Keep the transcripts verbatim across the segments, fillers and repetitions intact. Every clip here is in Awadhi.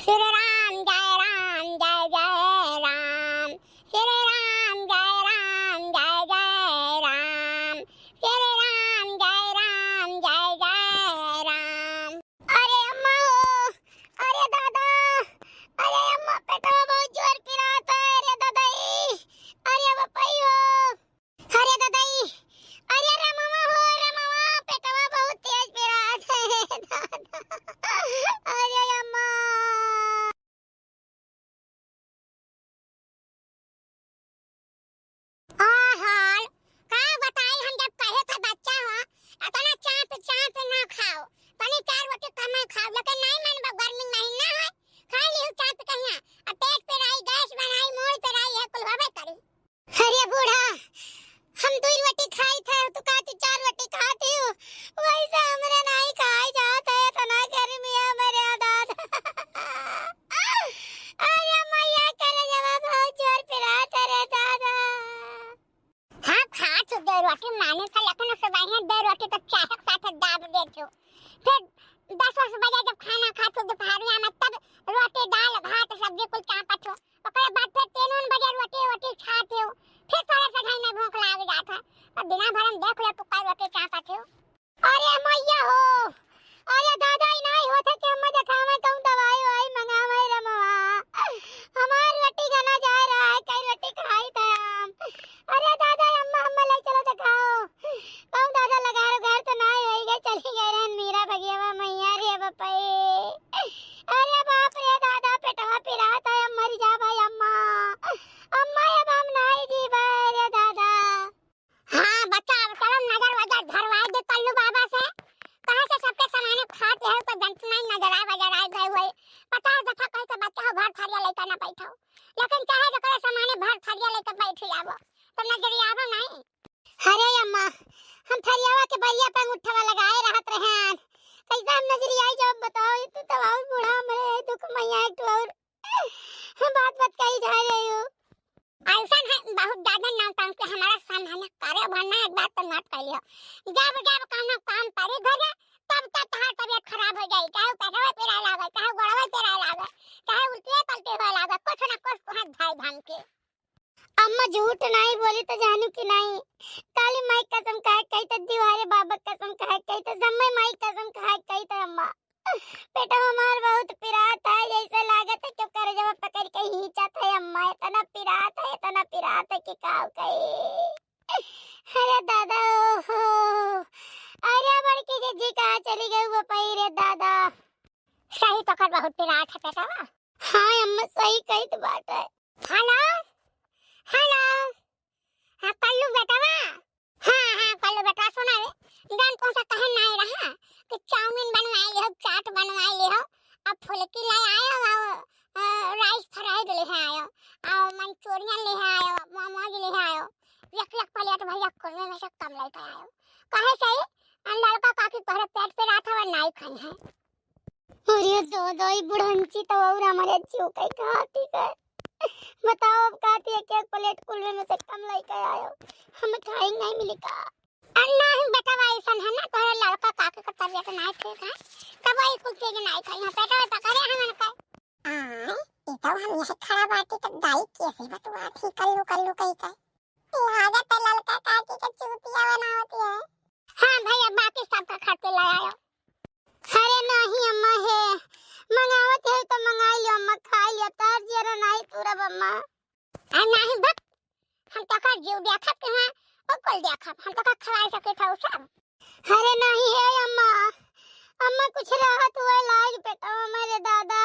श्री राम जय राम जय जय राम, श्री राम जय राम जय जय राम, श्री राम जय राम जय जय राम। अरे अम्मा हो, अरे दादा, अरे अम्मा, पेटवा बहुत जोर पिरात है, अरे दादा ई, अरे बपई हो, अरे दादा ई, अरे रमवा हो, रमवा, पेटवा बहुत तेज पिरात है, दादा, अरे अम्मा। आहाल, का बताई हम, जब कहे थे बच्चा हो, अतना चाप चाप ना खाओ, तनी चार रोटी कम खाओ, लेकिन नहीं मन बा, गर्मी महीना है, खा लिहु चाप कहिया, अब पेट पिराई, गैस बनाई, मूड़ पिराई, ये कुल होबे करी। अरे बूढ़ा, हम दुई रोटी खाई थे, तू कहती चार रोटी खाती हूँ, वैसे हमरे नहीं खाई जात है, इतना गर्मी है मेरे दादा। अरे मैया, करे जवा बहुत जोर पिरात रे दादा। हाँ, खात हूँ दो रोटी, माने था, लेकिन सुबह दो रोटी तो चाय के साथ दाब देत हूँ, फिर दस वस बजे जब खाना खात हूँ दोपहरिया में, तब रोटी, दाल, भात, सब्जी कुल चापत हूँ। ओकरे बाद फिर तीन उन बजे रोटी, रोटी खात हूँ, फिर थोड़ा सा खाई में भूख लाग जात है। अब बिना भरम देख लो, तू कई रोटी चापत हूँ। अरे मैया हो, अरे दादा, ई नाई होत है कि हम देखावे कहूँ दवाई ववाई मंगावे रे मवा। हमार रोटी खाना जा रहा है, कई रोटी खाई था हम। अरे दादा, अम्मा, अम्मा ले चलो देखाओ। कहूँ दादा लगा रो घर तो नाई होई गए, चली गए रहन मीरा भगियावा मैया रे बपई। अरे बाप रे दादा, पेटवा पिरात है, अब मर जा भाई अम्मा। अम्मा, अब हम नाई जीबे रे दादा। हाँ बच्चा, अब चलो नजर वजर धरवाए दे कल्लू बाबा से। कहे से सबके सामाने खात रहे तो जंतु नहीं नजर आए, वजर आए गए हुए। पचास दफा कहे से बच्चा हो, भर थरिया लेकर ना बैठो, लेकिन चाहे जो करे सामाने भर थरिया लेकर बैठ जाबो, तो नजर आबो नहीं। अरे अम्मा, हम थरियावा के बरिया पे अंगूठवा लगाए रहत रहे हैं। कैसे हम नजर आई जब बताओ, ये तू तो बहुत बूढ़ा मरे है, दुख मैया एक ठो और बात बात कही जा रही हो। ऐसन है, बहुत ज्यादा नाम टांग के हमारा सामने करे, वरना एक बात तो नोट कर लियो, जब जब कौनो काम पड़ी घरे, तब तब तहार तबियत खराब हो जाई, चाहे पेटवा पिराए लागे, चाहे गोड़वा पिराए लागे, चाहे उल्टिया पलटी होए लागे, कुछ ना कुछ तुहार धाई धान के। अम्मा झूठ नाई बोली तो जानू कि नाई, काली माई कसम खाए कही तो दीवारे बाबा कसम खाए कही तो समय माई कसम खाए कही तो अम्मा। पेटवा हमार बहुत पिरात है, जैसे लागत है क्यों करेजवा पकड़ के खींचत है अम्मा, इतना पिरात है, इतना पिरात है कि का कही। अरे दादा, ओहो, अरे बड़की जिज्जी कहाँ चली गई वो पई रे दादा? सही तो कर बहुत पिरात है पेटवा। हाँ अम्मा, सही कही तो बात है। हेलो, हेलो, हाँ कल्लू बेटवा, हाँ, हाँ, कल्लू बेटा, सुना रे, जान तुमसे कहे नाई रहा कि चाउमीन बनवाए लिहो, चाट बनवाए लिहो, अब फुलकी ले आयो, और, अ, राइस फ्राइड ले आयो, और मंचूरियन ले आयो, मोमोज ले आयो, एक एक प्लेट भैया कुरमे में से कम लेके आयो। कहे सही, अ, लड़का काकी तोहरे पेट पे रात हवा नाई खाई है। अरे दो, दो, ई बुढ़ंची तो और हमारे जीव के खाती है। बताओ, अब खाती है क्या, प्लेट कुलवे में से कम लेके आयो, हमें खाई नहीं मिली का? अरे नहीं बेटवा, ऐसन है ना, तोहरे लड़का काकी का तबियत नहीं ठीक है, तब वही कुल चीज नहीं खाई है, पेटवा पकड़े हमन का। आय, ई तो हम यही खड़ा बाटी तो दाई कैसे बतुआ थी, कल्लू कल्लू कही का। लागत है ललका काकी के चूतिया बनावत है। हाँ भैया, बाकी सबका खातिर ले आयो। अरे नहीं अम्मा हे, मंगावत है तो मंगाई लियो अम्मा, खाई लियो, तार जियरा नहीं तुरब अम्मा। आ नहीं बक, हम तो का जीव देखत के हैं, ओ कुल देखत, हम तो का खवाई सके था उ सब। अरे नहीं हे अम्मा, अम्मा कुछ राहत हुए लाग पेटवा में रे दादा,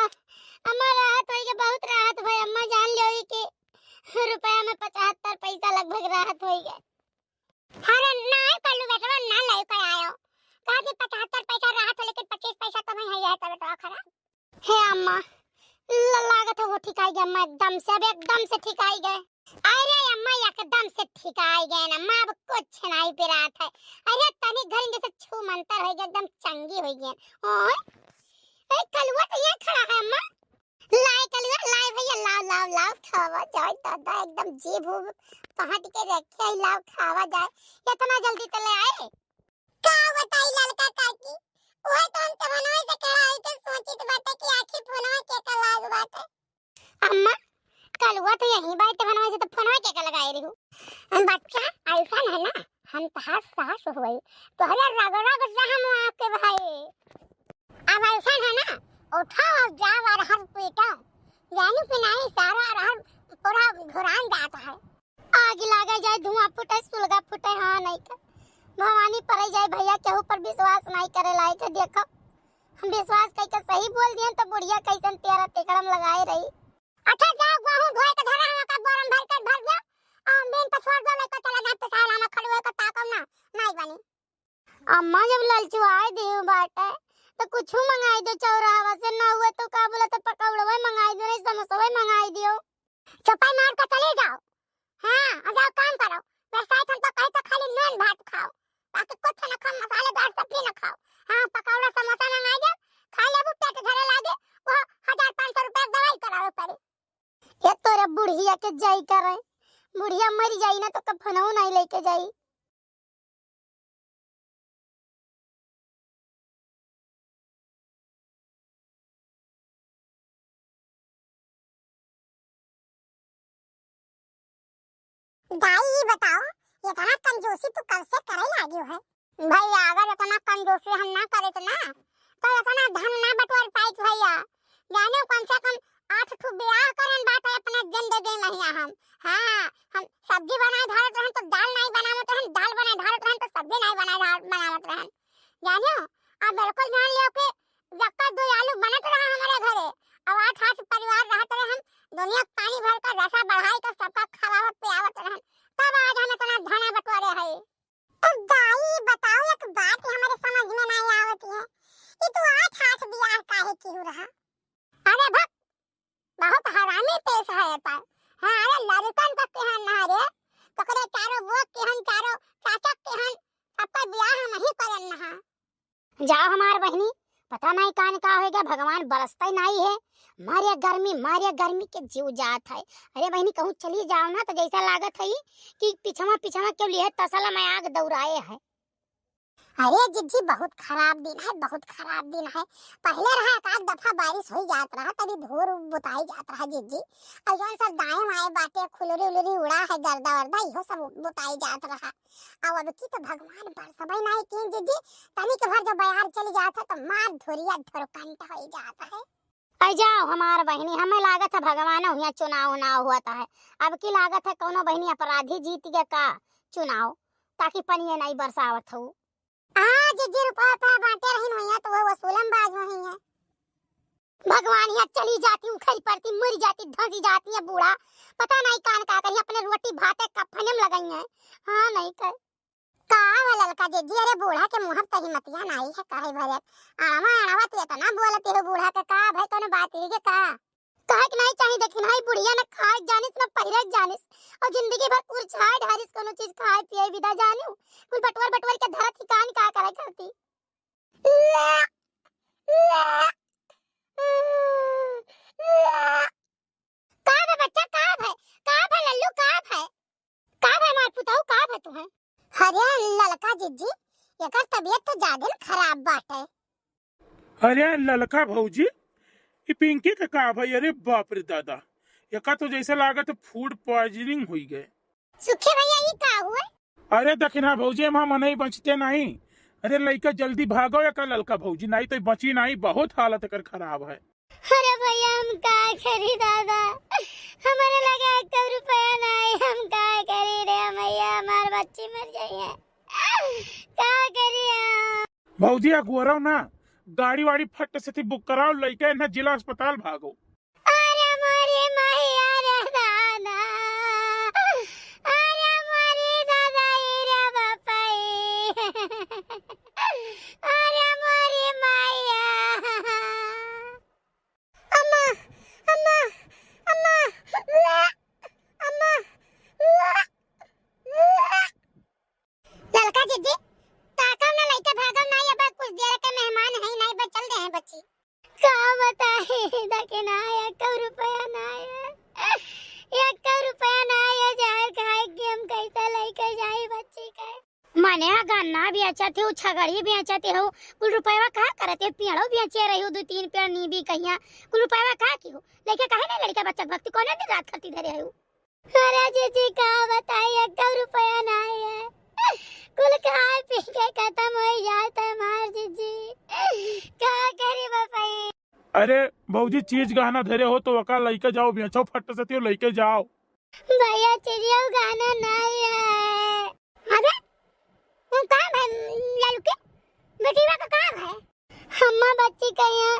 अम्मा राहत होई के बहुत राहत भई अम्मा, जान लियो कि रुपया में पचहत्तर पैसा लगभग राहत होई गए। अरे नाय कल्लू बेटवा ना लेके आयो, कहा कि पचहत्तर पैसा राहत हो लेकिन पच्चीस पैसा तो नहीं है, यह तो बेटवा खराब। हे अम्मा, ल-, लागत है वो ठिकाई गए अम्मा, एकदम से, अब एकदम से ठिकाई गए। अरे अम्मा, एकदम से ठिकाई गए ना अम्मा, अब कुछ नहीं पिरात है। अरे तनी घर जैसे छू मंतर हो गया, एकदम चंगी हो गई। ओए, ए, कलुआ तो यहाँ खड़ा है अम्मा। लाए कलुआ, लाए भैया, लाओ, लाओ, लाओ, खावा जाए दादा, एकदम जीभ उभ पहट के रखे है, लाओ खावा जाए। इतना जल्दी तो ले आए। का बताई ललका काकी, उहे तो हम तो मनवा से कढ़ाई के सोचित बाटे कि आखिर फोनवा के कलाई अम्मा, कलुआ तो यहीं बाटे, फोनवा से तो फोनवा के का लगाए रही हूँ? बच्चा, ऐसा है ना, हम तहार सास हुई, तोहरे रग रग से हम आपके भाई। अब ऐसा है ना, उठाओ, अब जाओ अरहर पीटो, जानी कि नहीं, सारा अरहर पूरा घुरान जाता है। आग लागे जाए, धुआं फूटे, सुलगा फूटे, हाँ नहीं का भवानी परे जाए भैया, केहू पर विश्वास नहीं करे लायक है। देखो, हम विश्वास कइके सही बोल दियन तो बुढ़िया कैसन तेरा तेकड़म लगाए रही। अच्छा जाओ, गेहूं धोए के धरा हम का बोरम भर के भर दियो, और बीन पर छोड़ दो, लेकर चला जाते साला ना खड़ुए को ताकम ना, नहीं बनी। अम्मा जब ललचुआए दियो बाटे तो कुछ मंगाई दो चौराहा से, ना हुए तो का बोला तो पकौड़वे मंगाई दो, नहीं समोसवे मंगाई दियो। चौपाई मार के चले जाओ। हाँ, और जाओ काम करो। बरसात हम तो कहे तो खाली नून भात खाओ, बाकी कुछ न खाओ, मसालेदार सब्जी न खाओ। हाँ, पकौड़ा समोसा मंगाई दो, खा लेबू पेट भरे लागे, वो हजार पाँच सौ रुपया दवाई करावे पड़े। ये तोरे बुढ़िया के जाई करे, बुढ़िया मर जाई ना तो कफनऊ नहीं लेके जाई। दाई, ई बताओ, इतना कंजूसी तू कब से करे लागी है? भैया, अगर इतना कंजूसी हम ना करित ना, तो इतना धन ना बटोर पाइत भैया। जाने कम से कम आठ ठो ब्याह करन बाटे अपने जिंदगी में हिया हम। हाँ, हम सब्जी बनाए ढारत रहन तो दाल नहीं बनावत रहन, दाल बनाए ढारत रहन तो सब्जी नहीं बनाए ढार-, बनावत रहन। जानियो, आप बिल्कुल जान लियो कि जक्का दो आलू बनत रहा हमारे घरे, और आठ आठ परिवार रहत रहे, हम दुनिया के पानी भर कर रसा बढ़ाई कर सबका खवावत पियावत रहन, तब आज हम इतना धना बटोरे है। तो दाई बताओ, एक बात हमारे समझ में नहीं आवत है, कि तू आठ आठ बियाह काहे किहू रहा? अरे भक, बहुत हरामी पेश है ये पर। हाँ, अरे लड़कन तक के हन ना रे, तोकरे चारों बुआ के हन, चारों चाचा के हन, सबका बियाह हम ही करन ना। जाओ हमार बहिनी, पता नहीं कान का होइगा, भगवान बरसता ही नहीं है। मारे गर्मी, मारे गर्मी के जीव जात है। अरे बहिनी, कहूँ चली जाओ ना तो जैसा लागत है कि पिछवा पिछवा क्यों लिए तसला में आग दौड़ाए है। अरे जिज्जी, बहुत खराब दिन है, बहुत खराब दिन है। पहले रहा एक आध दफा बारिश हो जात रहा, तभी धूर बुताई जात रहा जिज्जी। और जौन सब दाएं बाएं बाटे, खुलरी उलरी उड़ा है, गर्दा वर्दा, इहो सब बुताई जात रहा। अब, अब की तो भगवान बरसबे नहीं किन जिज्जी, तनिक भर जब बयार चली जात है तो मार धुरिया धुरकंट हो जात है। ऐ जाओ हमार बहिनी, हमें लागत है भगवान हुआ चुनाव उनाव हुआ है। अब की लागत है कौनो बहिनी अपराधी जीत गया का चुनाव, ताकि पनिये नहीं बरसावत हो। आज जे रुपया रुपया बांटे रहिन हुई है तो वो वसूलम बाज हुई है। भगवान, यहाँ चली जाती, उखड़ी पड़ती, मरी जाती, धंसी जाती है बूढ़ा। पता नहीं कान का करी, अपने रोटी भाते कफने में लगाई है। हाँ नहीं कर। का हो ललका जिज्जी, अरे बूढ़ा के मुँह पे हिम्मतिया नहीं है, काहे भरे अड़वा अड़वा तू इतना बोलती हो बूढ़ा के, का भाई कोनो बात ही के का? कहे के नहीं चाहिए, देखी नहीं बुढ़िया न खाए जानिस न पहिरे जानिस, और जिंदगी भर उरझाए ढारिस, कोनो चीज खाए पिए विदा जानियो, कुल बटवर बटवर के धरत ही कान का करे करती। का बे बच्चा, का भे? का भे लल्लू, का भे? का भे मार पुताऊ, का भे तू है? अरे ललका जिज्जी, एकर तबीयत तो जादे खराब बाटे। अरे ललका भौजी, ई पिंकी के का भई? अरे बाप रे दादा, एका तो जैसे लागत फूड पॉइजनिंग हुई गए। सुखे भैया, ई का हुए? अरे दखिना भौजी, एमा मनई बचते नहीं। अरे लइका जल्दी भागो एका ललका भौजी, नहीं तो बची नहीं, बहुत हालत एकर खराब है। अरे भैया, हम का करी दादा, हमारे लगे एक रुपया नहीं, हम का करी रे भैया, हमार बच्ची मर जाई है, का करी हम? भौजी अगुअरो ना, गाड़ी वाड़ी फट से थी बुक कराओ, लइका इन्हें जिला अस्पताल भागो। अरे मोरी मैया रे दादा, अरे मोरी दादा, ई रे बापा ई, अरे मोरी मैया। अम्मा, अम्मा, अम्मा, अम्मा। ललका जिज्जी, ताकव ना लइका भागव ना, अब कुछ देर के मेहमान है, नहीं बचल दे हैं बच्ची। का बताई, देखे ना, एक रुपया ना है, एक अने गन्ना बेचत हो, छगड़ी बेचत हो, कुल रुपयवा का करत हो? पेड़ो बेचे रही हो, दो तीन पेड़ नीबी कहिया, कुल रुपयवा का की हो? लइके काहे ना लड़का बच्चा भक्ति कौने दिन रात करती धरे हो? अरे जीजी का बताई, एक रुपया ना है, कुल खाए पी के खत्म हो जात है हमार जीजी, का करी बताई? अरे भौजी, चीज गहना धरे हो तो ओका लइके जाओ, बेचो फट से, त्यो लइके जाओ। भैया, चिड़िया गाना नहीं है। अरे, वो काम है लालू के? बेटीवा का काम है? अम्मा, बच्ची का यहाँ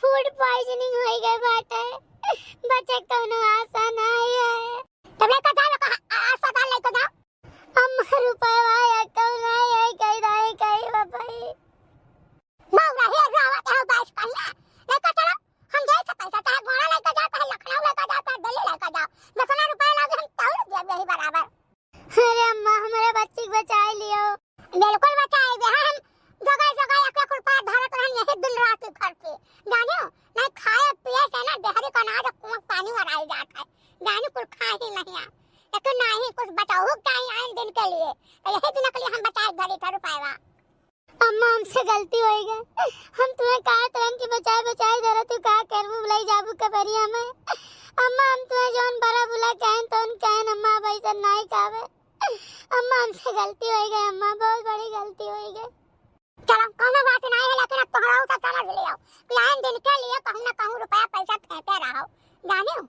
food poisoning हो गए बाटे, बचे कौनो आशा नहीं है। तब लेके जाओ, लेके अस्पताल लेके जाओ। अम्मा, रुपया एक नहीं है, कहीं नहीं, कहीं बाबा। मौरा हे रावत है बाईस कन्या, लेके चलो, हम दे से पैसा, चाहे घोड़ा लेके जाओ, चाहे लखनऊ लेके जाओ, चाहे दिल्ली लेके जाओ, जितना रुपया लागे हम तौल देब यही बराबर। अरे अम्मा, हमरे बच्ची के बचाए लियो। बिल्कुल बचाए दे, हम जगह जगह एक एक रुपया धरत रहन यही दिन रात के घर पे, जानियो, नहीं खाए पिए से ना डेहरी का अनाज कुआं पानी वराई जात है, जानियो, कुल खा ही नहीं है, लेकिन नहीं कुछ बचाओ चाहिए आइन दिन के लिए, तो यही दिन के लिए हम बचाए धरी था रुपया। अम्मा, हमसे गलती होइ गए। हम तुम्हें कहा तुरंत कि बचाए, बचाए धरा, तू का करबू, बुलाई जाबू कबरिया में। अम्मा, हम तुम्हें जौन बड़ा बुला कहन, तौन कहन, अम्मा, अब ऐसा नहीं कहबे। अम्मा, हमसे गलती होइ गए, अम्मा, बहुत बड़ी गलती होइ गए। चलो, कौनो बात नहीं है, लेकिन अब तोहरा से समझ लियो कि आन दिन के लिए कहूँ ना कहूँ रुपया पैसा फेंके रहो, जानियो?